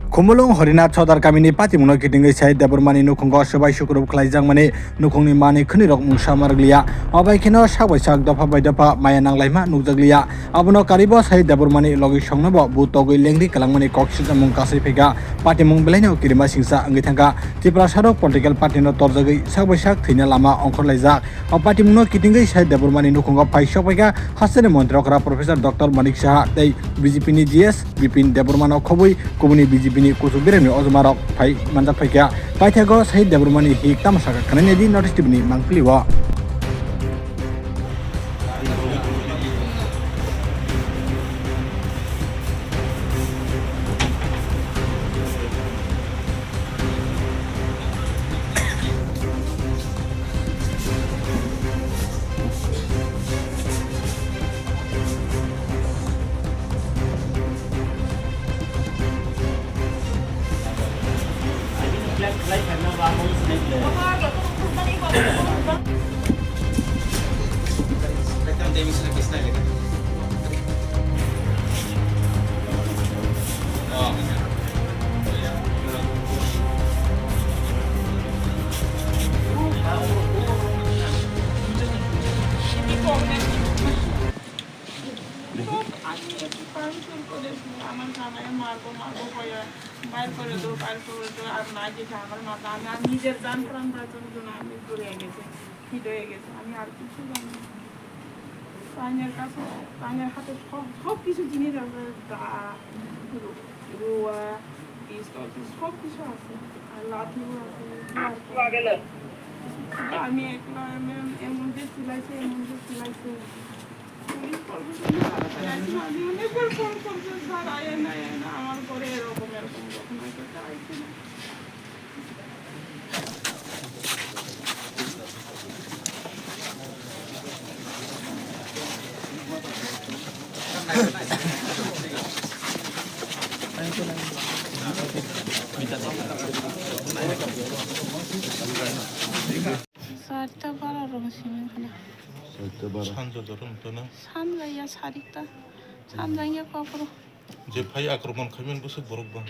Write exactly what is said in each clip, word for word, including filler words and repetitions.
Khumulwng Harinath Sodar kamini patimungno kitingwi Sahid Debbarmani nukhungo swbai sukrub khlaijakmani nukhungni manwi khwnirok mungsa marwkliya. Obai kheno sak bai sak, dopha bai dopha maya nanglaima nukjakliya. Abono karibo Sahid Debbarmani logi songnobo bu togwi lengri kwlangmani kok sijamung kasui phaikha. Patimung belaino kirima singsa wngwi thangkha. Tiprasarok political party no torjagwi sak bai sak thwina lama ongkhorlaijak. O patimungno kitingwi Sahid Debbarmani nukhungo phai sokphaikha hasteni montri okra Professor Doctor Manik Saha tei B J P ni G S Bipin Debbarmano khobwi kubuni B J P ni kuchuk beremni ojmarok phai manjak phaikha. Paithago Sahid Debbarmani hik tamo sakha khwnai naidi North East T V ni mangpili o. খুব আমি একটু পাংচার করে আমার জামাই মারবো মারবো হয়ে বাইর করে দো, বাইর করে দো, আর না যেতে আমার মাথা, আমি আর নিজের জান প্রাণ বাঁচানোর জন্য আমি দৌড়ে গেছি, ফিট হয়ে গেছি, আমি আর কিছু জানি না। তাইনের কাছে, তাইনের হাতে সব, সব কিছু জিনিস আছে, দা, রু-, রুয়া, পিস্তল, সব কিছু আছে, আর লাঠিও আছে, এগুলো আর কি। আমি একলা এমন, এমন যে চিলাইছে, এমন যে চিলাইছে। পুলিশ কর্মসূচি চালাতে আছে। আমি অনেকবার ফোন করছি, "স্যার, আয়েন না, আয়েন না, আমার ঘরে এরকম, এরকম ঘটনা ঘটে, আইছে না।" Charta bara rong simi khana. Charta bara. Sanja joto nukto na? Sanja ya sarikta. Sanja ya kokoro. Je phai akromon khaimani bwswk borok bang?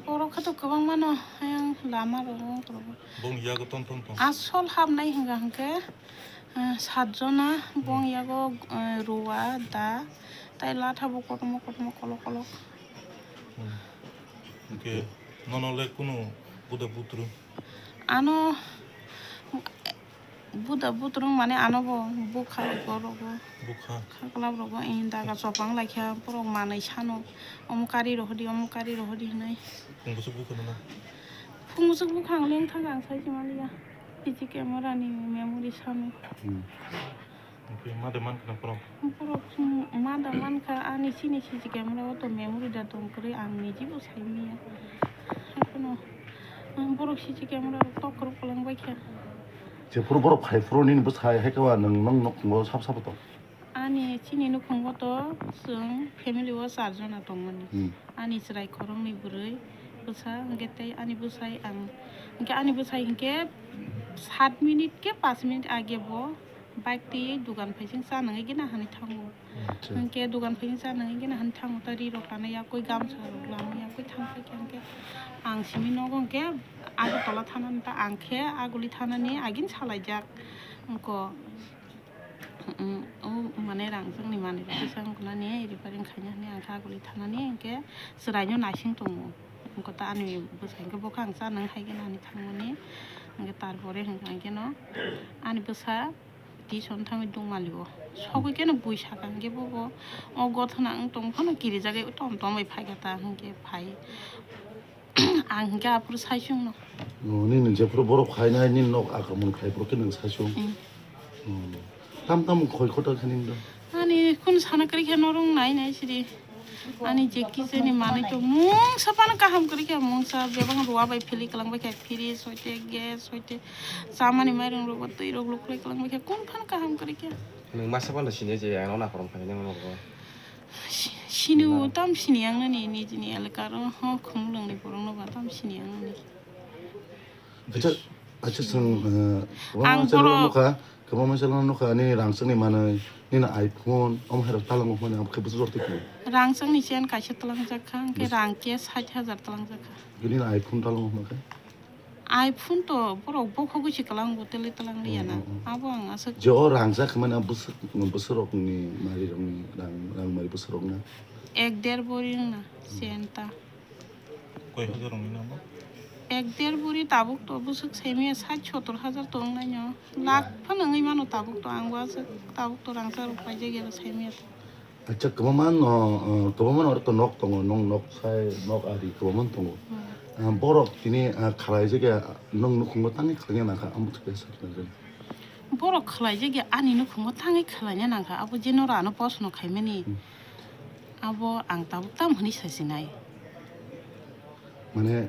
Borok khato kwbang mano, ayang lama rogo, rogo. Bong yago ton ton ton. Asol habnai hinga hingke, eh, sat jona, bong yago, eh, ruwa, da, tai latha bo kotorma kotorma kolok kolok. Hmm. Hingke nono le kunu buda butru? Ano buda butrung mane ano bo bukha rogo. Bukha. Khaklap rogo, eh, daga chopang laikha, borok manwi sano, omo kari rohodi, omo kari rohodi hinwi. Phung bwswk bukha nono? Phung bwswk bukha ang leng thang ang sai se manliya. C C camera ni memory sano. Hmm. Oke, ma de man khna borok? Borok, hmm, ma da man kha, ani chini C C camera o to memory da tong kwrwi, ang niji bo sai manya. Haikhe no, ang borok C C camera rok tok kwrwk kwlwng bai kha. Jephuru borok phai phuru nini bwsai hai khe ba nwng, nwng nukhungo sab sabo tong? Ani chini nukhungo to chwng family o char jona tongmani. Hmm. Ani chwrai khoroknwi bwrwi bwsa hwnkhe tei ani bwsai ang, hwnkhe ani bwsai hwnkhe sat minute khe panch minute age bo bike twi dugan phaising cha nangwi gina hani thango. Acha. Hwnkhe dugan phaising cha nangwi gina hani thango ta ri rok kana yakwi gamsa rok lama yakwi thang khe hwnkhe ang simi nogo hwnkhe Agartala thanani ta ang khe Aguli thanani agini salaijak wngkho. Mm, o mane rang chwngni manwi rok kisa wngkha nani repairing khaina hwnwi ang khe Aguli thanani hwnkhe chwraino naising tongo. Wngkha ta ani bwsai hwnkhe bokha ang cha nang hai khe nani thangmani hwnkhe tarpore hwnkha hwnkhe no ani bwsa tuition thangwi dungmali o sogwi khe no bui saka hwnkhe bobo o gothona wng tong phano kirijagwi tom tom bai phaikha ta hwnkhe phai. Ang hwnkhe aphuru sai chwngno. O, nini jephuru borok khainai, nini nok akromon khlai phuru khe nwng sai chwng. Mm. O. Tam tam khoi khota khe nini do? Ani khun sana kwrwi khe norok nai nai sidi. Ani je kisa ni manwi to mungsa phano kaham kwrwi khe, mungsa bebak ruwa bai philwi kwlang bai khe, fridge hoite, gas hoite, chamani mairung rok, twi rok luklai kwlang bai khe, kun phano kaham kwrwi khe. Nwng masa phano sini je ano akhrom khainai nwng rok. Si-, sini o tam sini ang nani nijini elaka ro ho khumulwng ni borok no ba tam sini ang nani. Acha, acha, chwng, eh, kwbangma ang channel borok nukha, kwbangma channel nukha, ani rang chwngni manwi, Nini iPhone, omo hai rok talango hwnmani abo khe bwswk jora twi khe? Rangchakni chain kaisa talangjak kha, hwnkhe Bwswk? Rang cash sait hajar talangjak kha. Nini iPhone talango hwnma khe? iPhone to borok bokhogwi se kwlango, tele talang liya na. Mm, mm, mm. Abo ang aswk Je o rangchak hwnmani abo bwswk, bwswk rokni mari rokni rang, rang mari bwswk rokna? Ek der bori wngna chain ta. Koi hajar wngwi namo? Ek der bori tabuk to bwswk saimaya sait sotor hajar to wngnaino. Lakh phano wngwi mano tabuk to, ang bo aswk tabuk to rangchak rok paijak ya saimaya. Acha, kwbangma no, uh, kwbangma no oro to nok tongo, nok, nok sai, nok ari kwbangma tongo. Hmm. Uh, borok tini, uh, khalai jagya, nwng nukhungo tangwi khlaina nangkha, amo thwiya sakna jani. Borok khalai jagya ani nukhungo tangwi khlaina nangkha, abo je noro ano post no khaimani. Hmm. Abo ang tabuk tam hwnwi sasinai. Mane,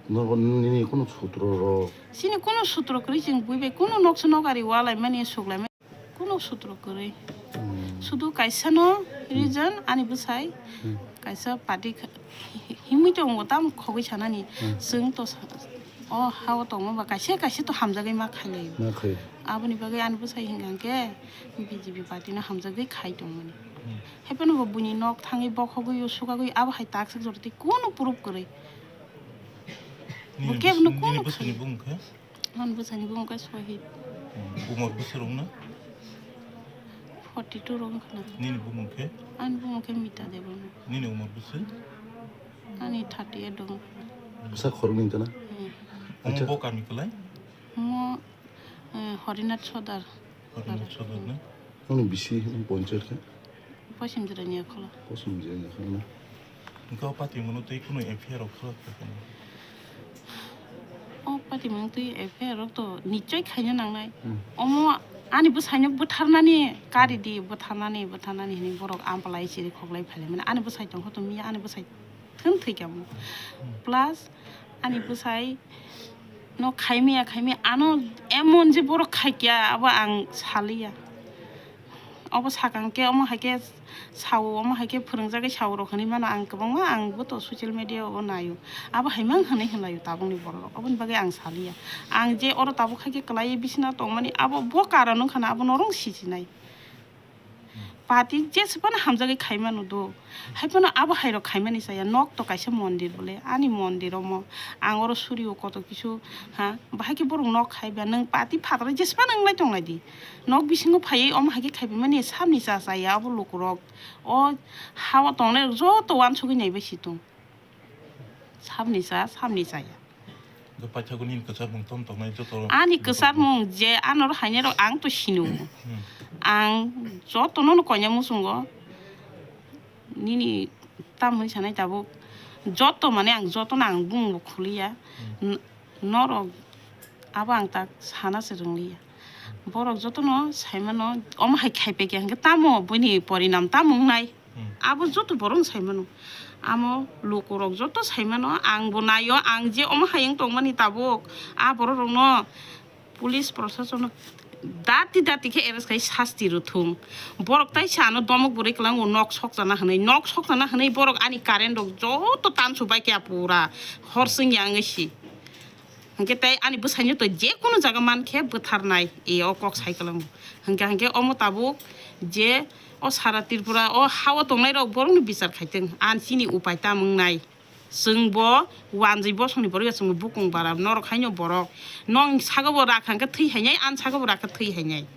no, nini kono sutro rok? Sini kono sutro kwrwi chwng bui bai kono noksa nok ari walai mani, suklai mani. Kunu sutro kwrwi. Hmm. Sudu kaisa no reason ani bwsai Hmm. kaisa party kha-, hi-, hi-, himwi tongo tamo khogwi sanani. Hmm. Chwng to sa-, o hao tongo ba kaisa kaisa to hamjagwi ma khailai. Ma khai. Aboni bagwi ani bwsai hinkha khe B J P party no hamjagwi khai tongmani. Hmm. Haiphano bo buini nok thangwi bokhogwi o sukagwi abo hai takswk jora tei kunu proof kwrwi. Bo Nini kebo no bwswk-, nini kunu bwswkni khai. Bumung khe? Ani bwsani bumung khe Sohit. Hmm, umor bwswk rok no? Forty two rok wngkha na. Nini bumung khe? Ani bumung khe Mita Debbarma. Nini umor bwswk? Ani thirty eight rok wngkha na. Bwsa khoroknwi wngkha na? Hmm. Omo Acha. Bo kami kwlai? Omo, eh, Horinath Sodar. Horinath Sodar na? Nokni bisi ponchayat khe? Posim Jirania Khola. Posim Jirania Khola na? Hwnkhe o patimungno twi kheno F I R rok khlak kha kheno? O patimung twi F I R rok to nichoi khaina nangnai. Hmm. Omo ani bwsaino bwtharnani kari di, bwtharnani, bwtharnani hinwi borok amplai siri khoklai phailaimani. Ani bwsai tongkha to miya, ani bwsai thwn thwi kamo. Hmm. Plus ani bwsai no khaimaya, khaimaya ano emon je borok khaikya abo ang saliya. Obo sakang khe omo hai khe sao, omo hai khe phwrwngjagwi sao rok hinwi mano ang kwbangma, ang bo to social media o naio. Abo hai mang hinwi hinlaio tabukni borok rok, oboni bagwi ang saliya. Ang je oro tabuk hai khe kwlaiwi bisina tongmani abo bo karon wngkha na, abo norok sisinai. Party jeswk phano hamjagwi khaimano do. Hai phano abo hai rok khaimani chaya. Nok to kaisa mondir bole. Ani mondir omo. Ang oro surio koto kisu, ha, bahai khe borok nok khai ba. Nwng party phataro jeswk phano wnglai tonglai di. Nok bisingo phaiwi omo hai khe khaiphaimani samni cha chaya abo lukurok. O hao tongnai rok joto uansugwi naibai si tong. Samni cha, samni chaya. Paithakgo nini kwchar mung tom tongnai joto. Ani kwchar mung je anoro hainai rok ang to sino. Hmm. Ang joto no konya muchungo. Nini tam hwnwi sanai tabuk. Joto mane ang joto no ang bumung bo khuliya. Hmm. N-, norok abo ang tak sana se rwngliya. Borok jotono saimano, omo hai khaipai khe hwnkhe tamo buini porinam tamo wngnai? Hmm. Abo joto borok saimano. Amo lukurok joto saimano, ang bo naio, ang je omo hai wng tongmani tabuk, a borok rokno police prosasono dati dati khe arrest khai sasti rwthung. Borok tai se ano domok bwrwi kwlango nok sokjana hwnwi, nok sokjana hwnwi borok ani current rok joto tansu bai khe pura hor chwngya wngwi si. Hwnkhe tei ani bwsaino to je kunu jaga man khe bwtharnai, e o kok sai kwlango. Hwnkhe, hwnkhe omo tabuk je o sara Tripura o hao tongnai rok borokno bichar khaitwng, ani chini upai tam wngnai. Chwng bo wanjwi bosongni borok ya, chwng bo bukung bara, norok haino borok. Nong saka bo rakha hwnkhe thwi hainai, ani saka bo rakha thwi hainai.